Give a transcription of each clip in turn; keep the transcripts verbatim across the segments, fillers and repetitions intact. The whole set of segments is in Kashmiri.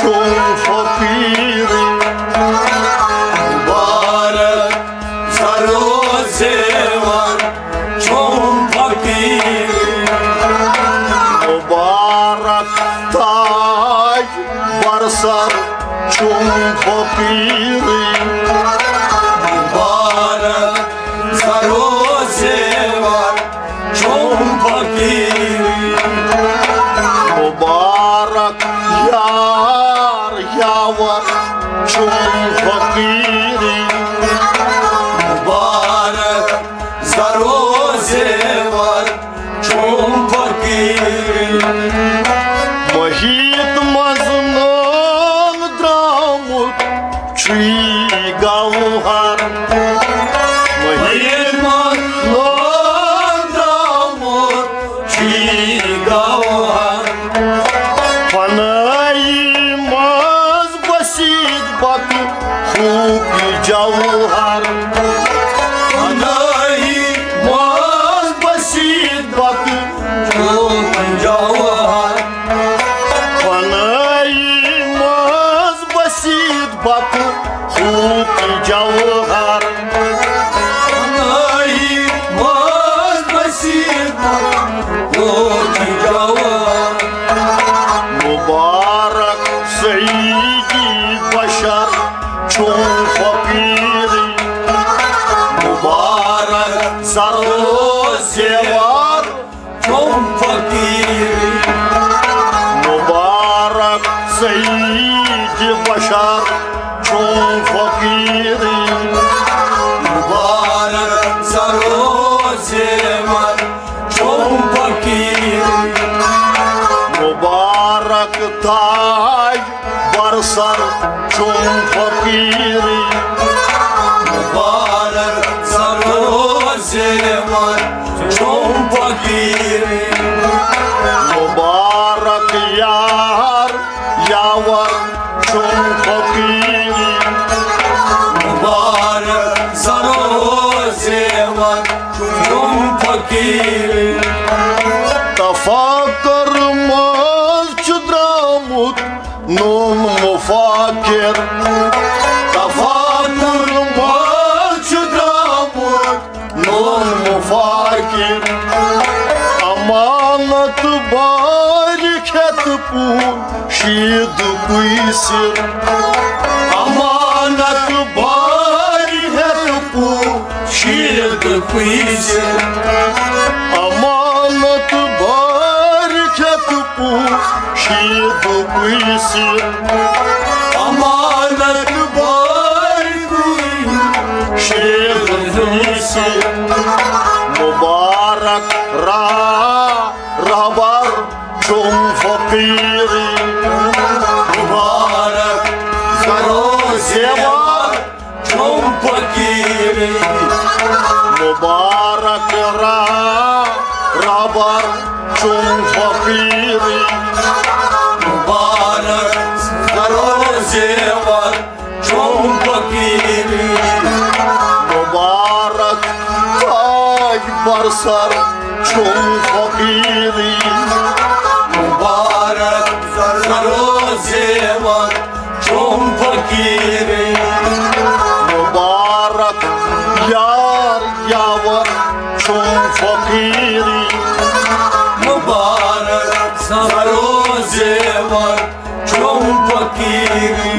چوم فقیری، مبارک زرو زیور چوم فقیری، مبارک تاج بر سر چوم فقیری، مبارک زرو زیور چوم فقیری، مبارک یار یاور چوم فقیری، مبارک زرو زیور چوم فقیری۔ محیط منٛز نٲم درٛامُت چھُ یہِ گوہر۔ محیط منٛز نٲم درٛامُت چھُ یہِ گوہر۔ فنائی منٛز بسیت بتہٕ ہوٗک یہِ جوہر۔ فنائی منٛز بسیت بتہٕ ہوٗک یہِ جوہر۔ فنائی منٛز بسیت بتہٕ ہوٗک یہِ جوہر۔ فنائی منٛز بسیت بتہٕ ہوٗک یہِ جوہر۔ مبارک سیدی بشر چوم فقیری، مبارک زرو زیور چوم فقیری، مبارک سیدی بشر چوم فقیری، مبارک زرو زیور چوم فقیری، مبارک تاج بر سر چوم فقیری، مبارک زرو زیور چوم فقیری، مبارک یار یاور چوم فقیری، مبارک زرو زیور چوم فقیری۔ تفکر منٛز چھُ درٛامُت نوٚن مفکر۔ تفکر منٛز چھُ درٛامُت نوٚن مفکر۔ امانت بارِ ہٮ۪تھ پوٗ شیٖدُکُے سِر۔ امانت بارِ ہٮ۪تھ پوٗ شیٖدُکُے سِر۔ امانت بارِ ہٮ۪تھ پوٗ شیٖدُکُے سِر۔ امانت بارِ شیٖدُکُے سِر۔ مبارک را رہبر چوم فقیری، مبارک زرو زیور چوم فقیری، مبارک را رہبر چوم فقیری، مبارک زرو زیور چوم فقیری، مبارک تاج بر سر چوم فقیری، مبارک زرو زیور چوم فقیری، مبارک یار یاور چوم فقیری، مبارک زرو زیور چوم فقیری۔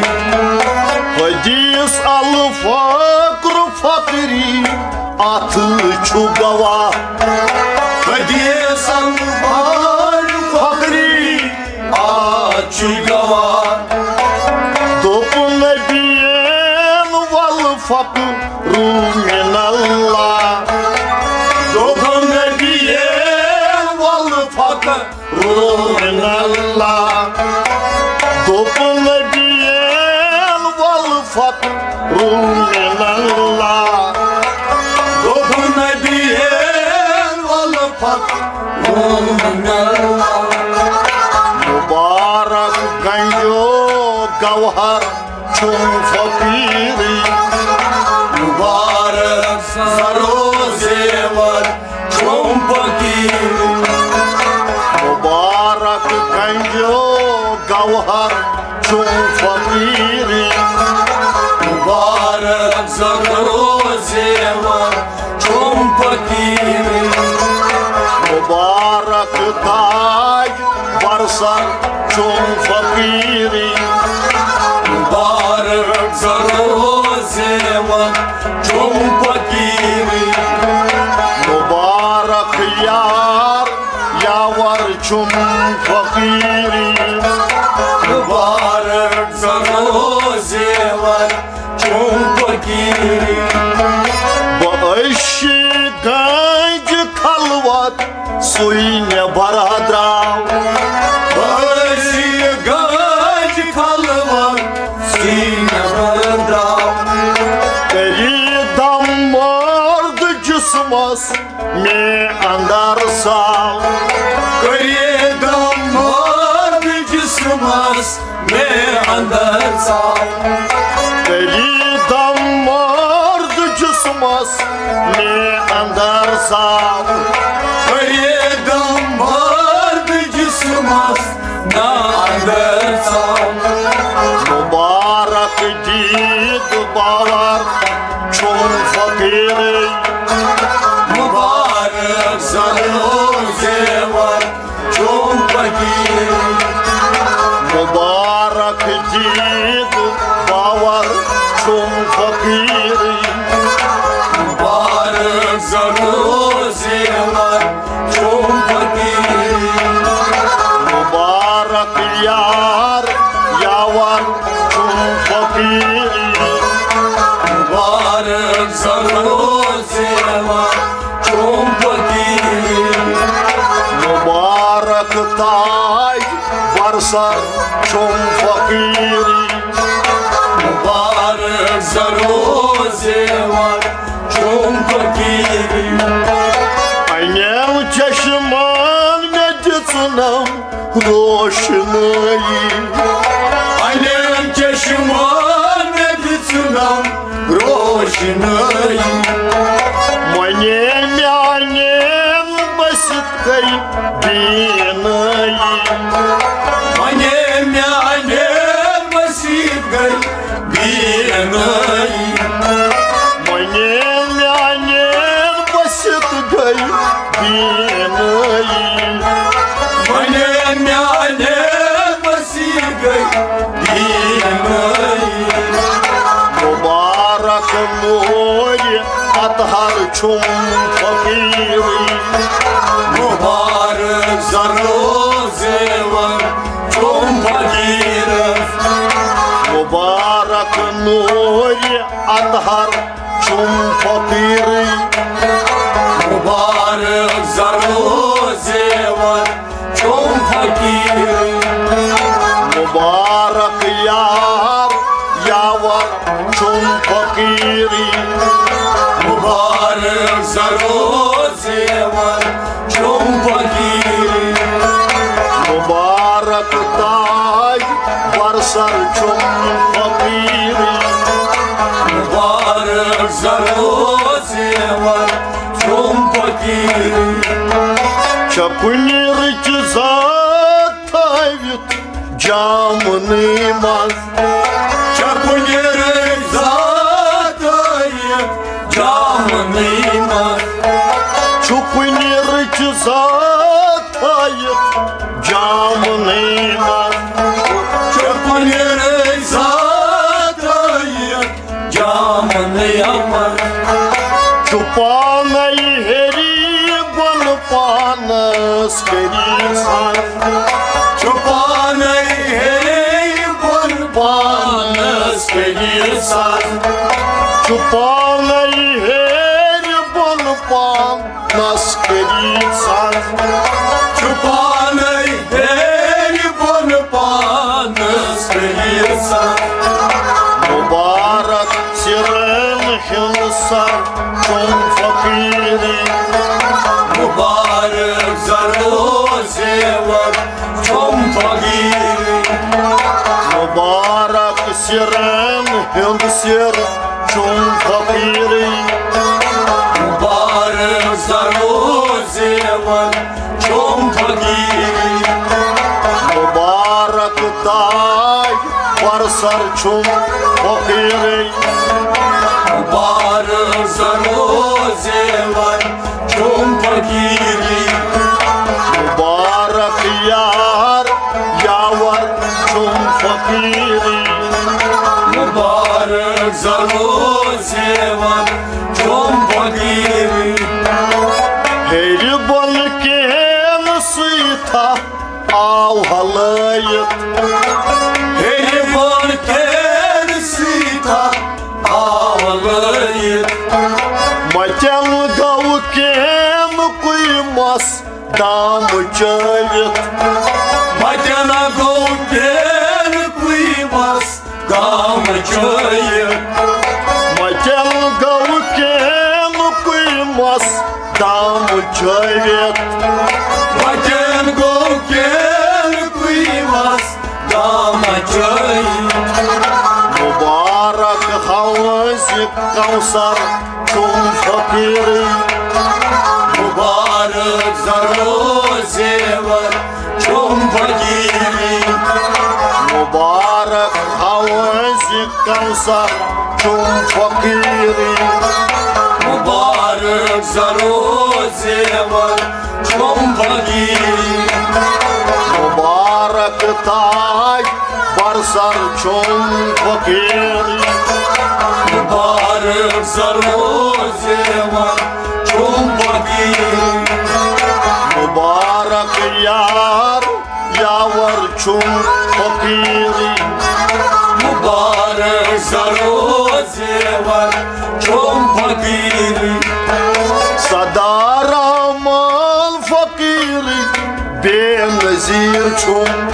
حدیث الفقر فقری اتھ چھُ گواہ۔ حدیث الفقر فقری اتھ چھُ گواہ۔ دوٚپ نبیَن، "ول فقر من اللہ۔" دوٚپ نبیَن، "ول فقر من اللہ۔" دوٚپ نبیَن، "ول فقر من اللہ۔" دوٚپ نبیَن، "ول فقر من اللہ۔" مبارک گنجو گوہر چوم فقیری، مبارک زرو زیور چوم فقیری، مبارک گنجو گوہر فقیری، مبارک زر و زیور چوم فقیری، مبارک تاج بر سر چوم فقیری، مبارک زر و زیور چوم فقیری، مبارک یار یاور چوم فقیری، مبارک زر و زیور چوم فقیری۔ بہٕ ٲسی گنج خلوت سُے نٮ۪بر درٛاو۔ بہٕ ٲسی گنج خلوت سُے نٮ۪بر درٛاو۔ کٔرِتھ دم مرد جسمس مےٚ اندر ژاو۔ کٔرِتھ دم مرد جسمس مےٚ اندر ژاو۔ کٔرِتھ دم مرد جسمس مےٚ اندر ژاو۔ کٔرِتھ دم مرد جسمس مےٚ اندر ژاو۔ مبارک دید باور چوم فقیری، مبارک زر و زیور چوم فقیری، مبارک دید باور چوم فقیری، مبارک زر و زیور چوم فقیری، مبارک یار یاور چوم فقیری، مبارک زر و زیور چوم فقیری، مبارک تاج بر سر چوم فقیری، مبارک زر و زیور چوم فقیری۔ انیل چشمان مےٚ دِژٕنم روشنٲیی۔ انیل چشمان مےٚ دِژٕنم روشنٲیی۔ ونے میانین بسِت گئی بینٲیی۔ ونے میانین بسِت گئی بینٲیی۔ ونے میانین بسِت گئی بینٲیی۔ ونے میانین بسِت گئی بینٲیی۔ مبارک نور اطہر چوم فقیری، مبارک زر و زیور چوم فقیرس۔ مبارک نور اطہر چوم فقیری، مبارک زر و زیور چوم فقیری، مبارک یار یاور چوم فقیری، مبارک زر و زیور چوم فقیری، مبارک تاج بر سر چوم فقیری، مبارک زر و زیور چوم فقیری۔ چھکُنہِ رٕچ ذات تھٲوِتھ جامنٕے منٛز۔ چھکُنہِ رٕچ ذات تھٲوِتھ جامنٕے منٛز۔ چھُ کُنہِ رٕچ ذات تھٲوِتھ جامنٕے منٛز۔ چھُ کُنہِ رٕچ ذات تھٲوِتھ جامنٕے منٛز۔ چھُ پانے ہیٚرِ بۄن پانس کٔرِتھ سر۔ چھُ پانے ہیٚرِ بۄن پانس کٔرِتھ سر۔ چھُ پانے ہیٚرِ بۄن پانس کٔرِتھ سر۔ چھُ پانے ہیٚرِ بۄن پانس کٔرِتھ سر۔ مبارک سِرن ہُنٛد سر چوم فقیری، مبارک زر و زیور چوم فقیری۔ مبارک سِرن ہُنٛد سِر چوم فقیری، مبارک زر و زیور چوم فقیری۔ مبارک تاج برسر چھُم فقیٖرٕے۔ مبارک زرو زیور چھُم فقیٖرٕے۔ مبارک یار یاور چھُم فقیٖرٕے۔ مبارک زرو زیور چھُم فقیٖرٕے۔ ہیٚرِ بۄن کینٛہہ سٕے تھپھ آو ہلٲیِتھ۔ ہیٚرِ بۄن کینٛہہ سٕے تھپھ آو ہلٲیِتھ۔ متٮ۪ن گوٚو کینٛہہ کُے مس دام چٲوِتھ۔ متٮ۪ن گوٚو کینٛہہ کُے مس دام چٲوِتھ۔ متٮ۪ن گوٚو کینٛہہ کُے مس دام چٲوِتھ۔ متٮ۪ن گوٚو کینٛہہ کُے مس دام چٲوِتھ۔ مبارک حوض کوثر چھُم فقیٖرٕے۔ مبارک زرو زیور چھُم فقیٖرٕے۔ مبارک حوض کوثر چھُم فقیٖرٕے۔ مبارک زرو زیور چھُم فقیٖرٕے۔ مبارک تاج برسر چھُم فقیٖرٕے۔ مبارک زرو زیور چھُم فقیٖرٕے۔ مبارک یار یاور چھُم فقیٖرٕے۔ مبارک زرو زیور چھُم فقیٖرٕے۔ سردار رحمان فقیٖرٕے بے نظیر چھُم۔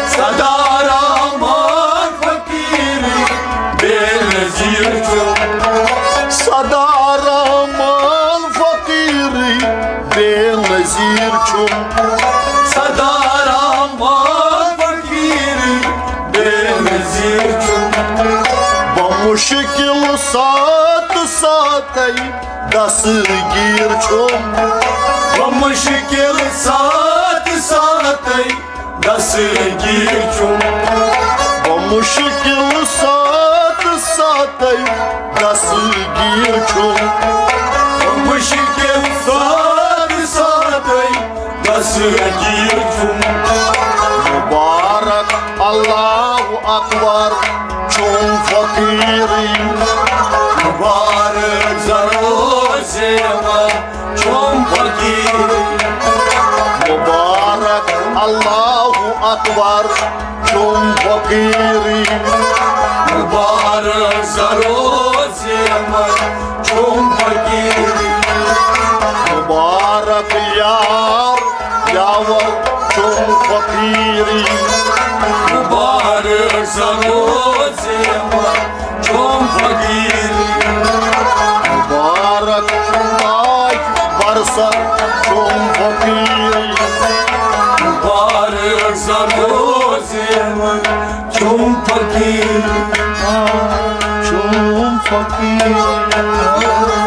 سردار رحمان فقیٖرٕے بے نظیر چھُم۔ سردار رحمان فقیٖرٕے بے نظیر چھُم۔ سردار رحمان فقیٖرٕے بے نظیر چھُم۔ بہٕ مُشکِل ساتہٕ ساتَے دستگیر چھُم۔ بہٕ مُشکِل ساتہٕ ساتَے دستگیر چھُم۔ بہٕ مُشکِل ساتہٕ ساتَے دستگیر چھُم۔ بہٕ مُشکِل ساتہٕ ساتَے دستگیر چھُم۔ مبارک اللہ اکبر چھُم فقیٖرٕے۔ مبارک زرو زیور چھُم فقیٖرٕے۔ مبارک اللہ اکبر چھُم فقیٖرٕے۔ مبارک زرو زیور چھُم فقیٖرٕے۔ مبارک یار یاور چھُم فقیٖرٕے۔ مبارک زرو زیور چھُم فقیٖرٕے۔ مبارک تاج برسر چھُم فقیٖرٕے۔ مبارک زرو زیور چھُم فقیٖرٕے۔ چھُم فقیٖرٕے۔